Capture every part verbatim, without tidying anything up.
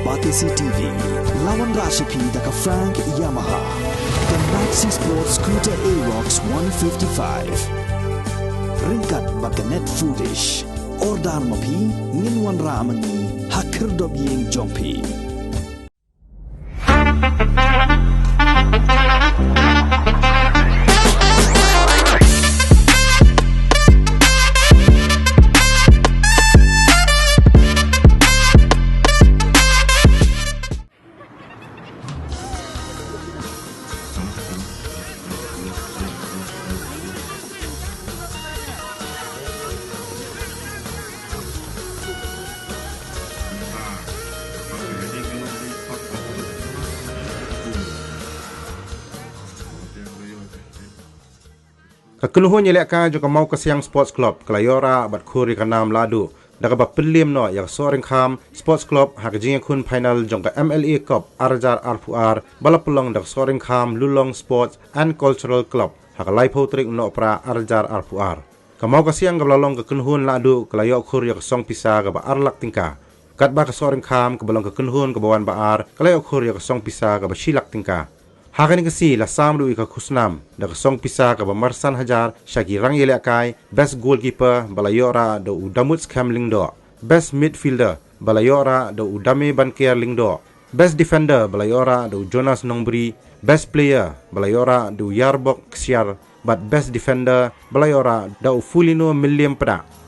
Batesi T V, la wanrah sha phi da ka Frank Yamaha, ka Maxi Sport Scooter Aerox one fifty-five. Ryngkat bad ka Net Foodish. Order ma phi, ngin wanrah ma ngi ha khyrdop ïing jong phi. Ka kynhun ïalehkai jong ka Mawkasiang Sports Club ka la ïoh rah bad khur ïa ka nam lahduh da kaba pynliem noh ïa ka Sohryngkham Sports Club ha ka jingïakhun final jong ka M L A Cup ar hajar arphew ar ba la pynlong da ka Sohryngkham Lulong Sports and Cultural Club ha ka laiphew tarik u Nohprah ar hajar arphew ar. Ka Mawkasiang kaba la long ka kynhun lahduh ka la ïoh khur ïa ka song pisa kaba ar lak tyngka. Katba ka Sohryngkham kaba long ka kynhun kaba wan ba ar ka la ïoh khur ïa ka song pisa kaba shi lak tyngka. Ha kane ka sngi la sam ruh ïa ka khusnam da ka song pisa kaba marsan hajar sha ki rangïalehkai, best goalkeeper ba la ïoh rah da u Damutskem Lyngdoh, best midfielder ba la ïoh rah da u Damebanker Lyngdoh, best defender ba la ïoh rah da u Jonas Nongbri, best player ba la ïoh rah da u Yarbok Ksiar, bad best defender ba la ïoh rah da u Fulino Mylliem Pdah.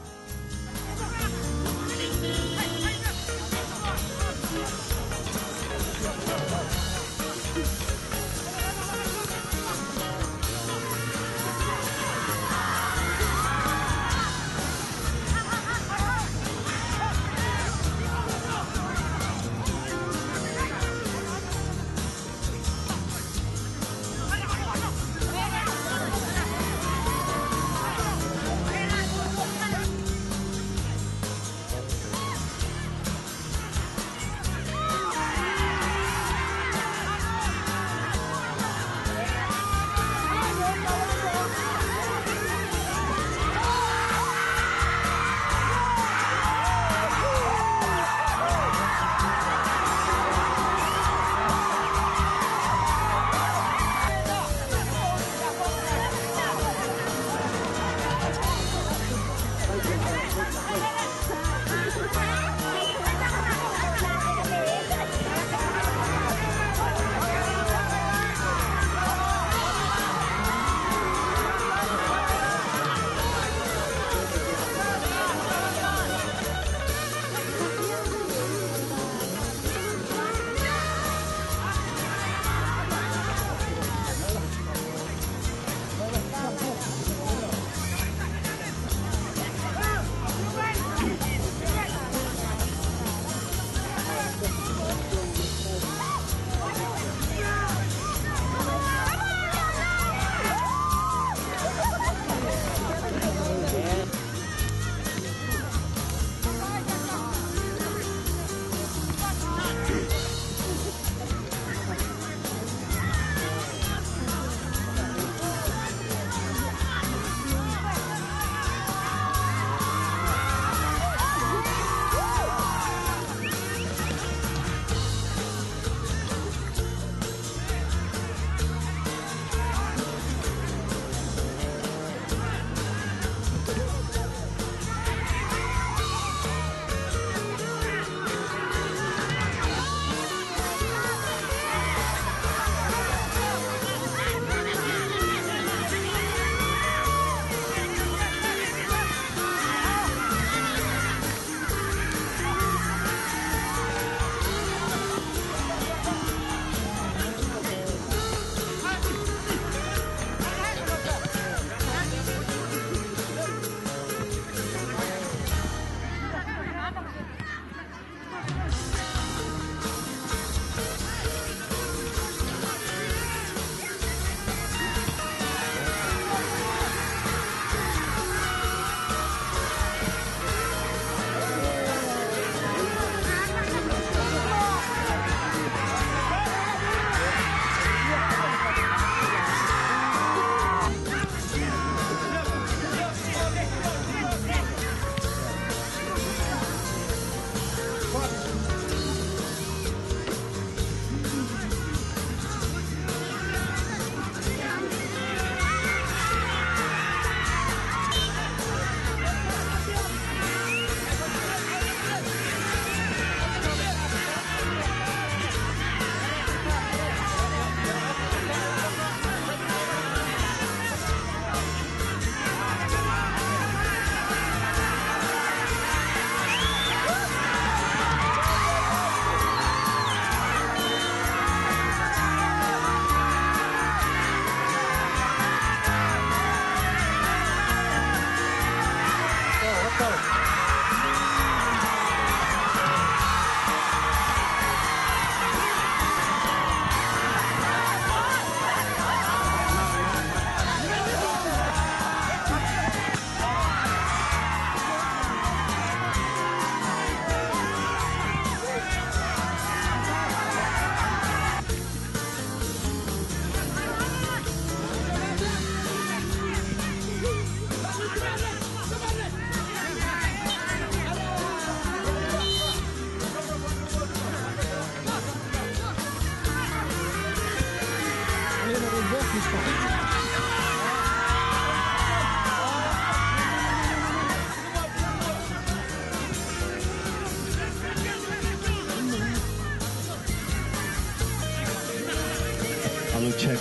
Check.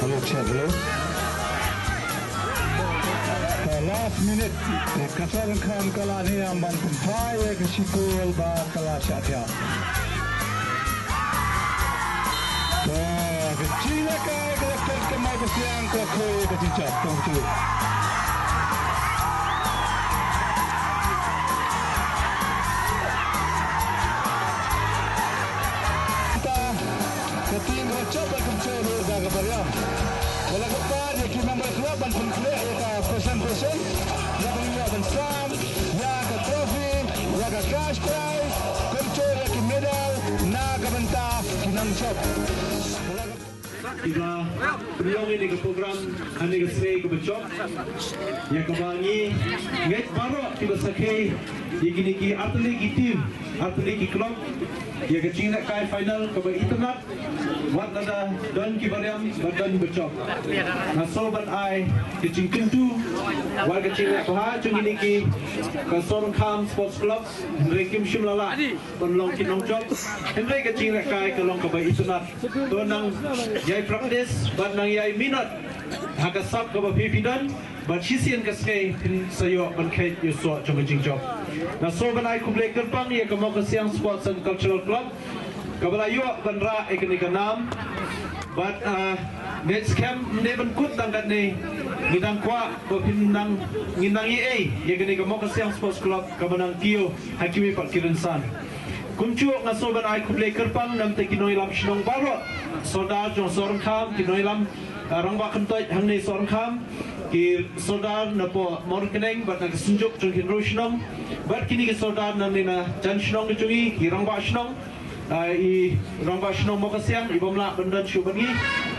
Hello, check, hello. Ka last minute, ka Sohryngkham ka la niam ban pynphai ïa ka shi kol ba ka la shah thiah. Ka, ka jinglehkai ka la pynkamai ka siang ka khoi ka jingjop tong tu. Ka tieng ka jop ba kumjuh ruh da ka Mariam. Ka la ka par ïa ki member club ban pynkhreh ïa ka presentation. Ïa ban ïa ban sam ïa ka trophy, ïa ka cash prize, kumjuh ïa ki medal na ka bynta ki nongjop. Ki la pynlong ïa ka program ha kane ka sngi kaba jop. Ïa kaba ngi ngeit baroh kiba sakhi ïa kine ki artylli ki team, artylli ki club. Ïa ka jinglehkai final kaba itynnad, wat lada don kiba riam bad don ba jop. Nga sngewbha ban ai ka jingkyntu wat ka jingleh bha jong kine ki, ka Sohryngkham Sports Club, hynrei kim shym la lah ban long ki nongjop. Hynrei ka jinglehkai ka long kaba itynnad. To nang ïai practice bad nang ïai minot ha ka sap kaba phi phi don. Bad shisien ka sngi phin sa ïoh ban kheit ïa u soh jong ka jingjop. Nga sngewbha ban ai khublei kyrpang ïa ka Mawkasiang Sports and Cultural Club kaba la ïoh ban rah ïa kane ka nam. Bad, ah, ngeit skhem ym dei ban kut tang katne, ngi dang kwah ba phin nang, ngin nang ïa ei ïa kane ka Mawkasiang Sports Club kaba nang kiew ha kiwei pat ki rynsan. Kumjuh nga sngewbha ban ai khublei kyrpang na bynta ki nongïalam shnong baroh, sordar jong Sohryngkham, ki nongïalam, ah, rangbah kyntoit hangne Sohryngkham, ki sordar na poh Mawryngkneng bad na ka synjuk jong ki hynriew shnong, bad kine ki sordar nangne na jan shnong ka jong ngi, ki rangbah shnong, ah, i rangbah shnong Mawkasiang i bym lah ban don shuh bad ngi,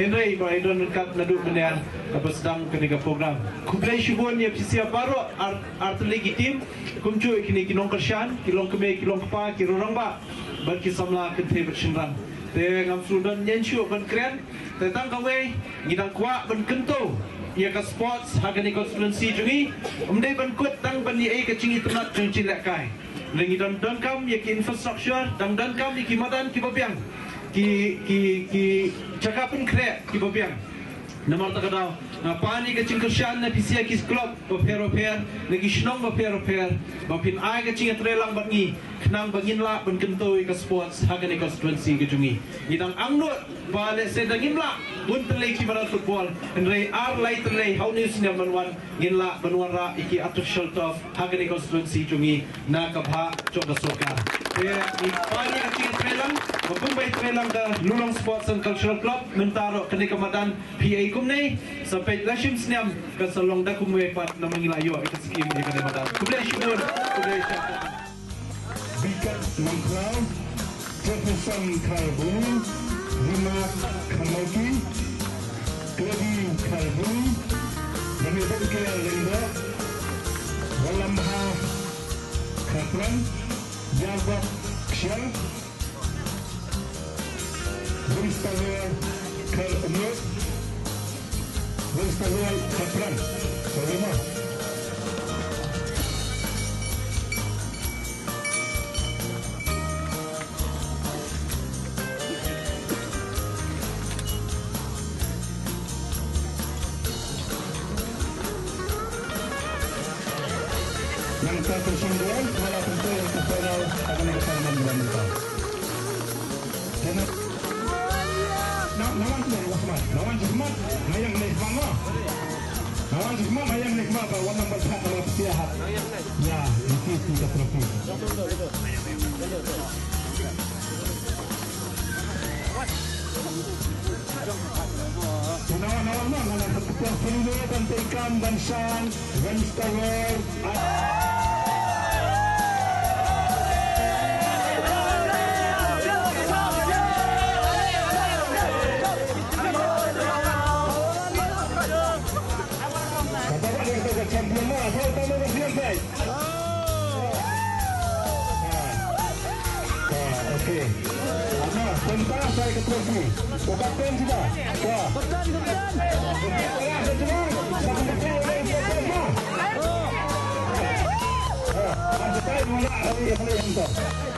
hynrei ba i don ryngkat naduh mynne kaba sdang kane ka program. Khublei shibun ïa phi sha baroh ar, artylli ki team, kumjuh ïa kine ki nongkyrshan, ki longkmie, ki longkpa, ki rangbah bad ki samla kynthei bad shynrang. Te ngam shu don ñiew shuh ban kren. Te tang kawei, ngi dang kwah ban kyntu ïa ka sports ha kane constituency jong ngi. Ym dei ban kut tang ban ïa ei ka jingitynnad jong jinglehkai. Ngi dang donkam ïa ki infrastructure, dang donkam ïa ki madan kiba biang, ki, ki, ki jaka pynkhreh kiba biang. Namar kata ka daw nga pan ïa ka jingkyrshan na phi sha ki club bapher bapher, na ki shnong bapher bapher, ba phin ai ka jingïatreilang bad ngi khnang ba ngin lah ban kyntu ïa ka sports ha kane constituency ka jong ngi. Ngi dang angnud ba lehse dang ngim lah bun tylli ki madan football, hynrei ar lai tylli ha une u snem ban wan ngin lah ban wanrah ïa ki artificial turf ha kane constituency jong ngi na ka bhah jong ka sorkar. Te ngi pan ïa ka jingïatreilang, ba kumba ïatreilang ka Lulong Sports and Cultural Club, mynta ruh kane ka madan phi ei kumne, sa peit la shim snem kan sa long da kumwei pat namar ngi la ïoh ïa ka skim ïa kane madan. Khublei shibun, khublei shibun. Bikat Nongkhlaw, Jefferson Kharbuli, Rima Kharmawki, Claudie Kharbuli, Rani Bengkel Lengdok, Walambha Kharpran, Yarbok Ksiar, Winston Kharmawki, Winston Kharpran. Sorry, ma. Nangta ka sngewbha ba la pyntrei ka final ha kane ka tournament ba mynta. Na, na wan sngewbha, na wan sngewbha, na wan sngewbha, na wan sngewbha, na wan sngewbha, na wan sngewbha ba wan number five na wan sngewbha. Ya, iti, iti ka trophy. Nawan, nawan, nawan, nawan, nawan, nawan, nawan, nawan, nawan, nawan, Champion lah, champion lah. Ana, tenta sa ka trofi. Ko kapten sida. Ko. Kapten, kapten. Kapten, kapten. Kapten, kapten.